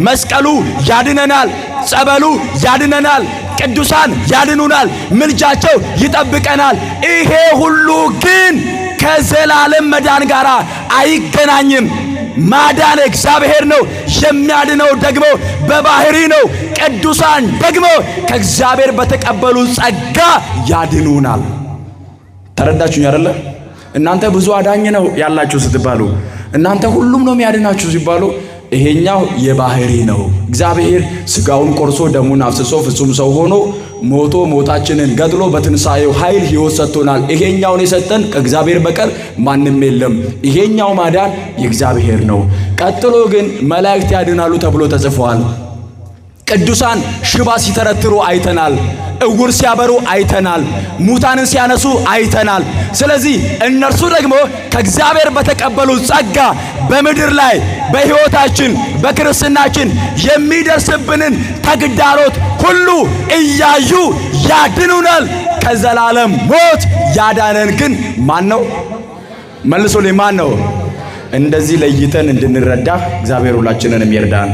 መስቀሉ ያድነናል፣ ጸበሉ ያድነናል፣ ቅዱሳን ያድኑናል፣ ምልጃቸው ይጠብቀናል። ይሄ ሁሉ ግን ከዘላለም መዳን ጋር አይገናኝም። ማዳን እግዚአብሔር ነው። የሚያድነው ደግሞ በባህሪ ነው። ቅዱሳን ደግሞ ከእግዚአብሔር በተቀበሉ ጸጋ ያድኑናል። ተረዳችሁኝ አይደለ? እናንተ ብዙ አዳኝ ነው ያላችሁ ስትባሉ፣ እናንተ ሁሉም ነው የሚያድናችሁ ሲባሉ፣ ይሄኛው የባህሪ ነው። እግዚአብሔር ስጋውን ቆርሶ ደሙን አፍስሶ ፍጹም ሰው ሆኖ ሞቶ ሞታችንን ገድሎ በትንሣኤው ኃይል ሕይወት ሰጥቶናል። ይሄኛውን የሰጠን ከእግዚአብሔር በቀር ማንም የለም። ይሄኛው ማዳን የእግዚአብሔር ነው። ቀጥሎ ግን መላእክት ያድናሉ ተብሎ ተጽፏል። ቅዱሳን ሽባ ሲተረትሩ አይተናል። እውር ሲያበሩ አይተናል። ሙታንን ሲያነሱ አይተናል። ስለዚህ እነርሱ ደግሞ ከእግዚአብሔር በተቀበሉ ጸጋ በምድር ላይ በሕይወታችን በክርስትናችን የሚደርስብንን ተግዳሮት ሁሉ እያዩ ያድኑናል። ከዘላለም ሞት ያዳነን ግን ማን ነው? መልሶልኝ ማን ነው? እንደዚህ ለይተን እንድንረዳ እግዚአብሔር ሁላችንንም ይርዳን።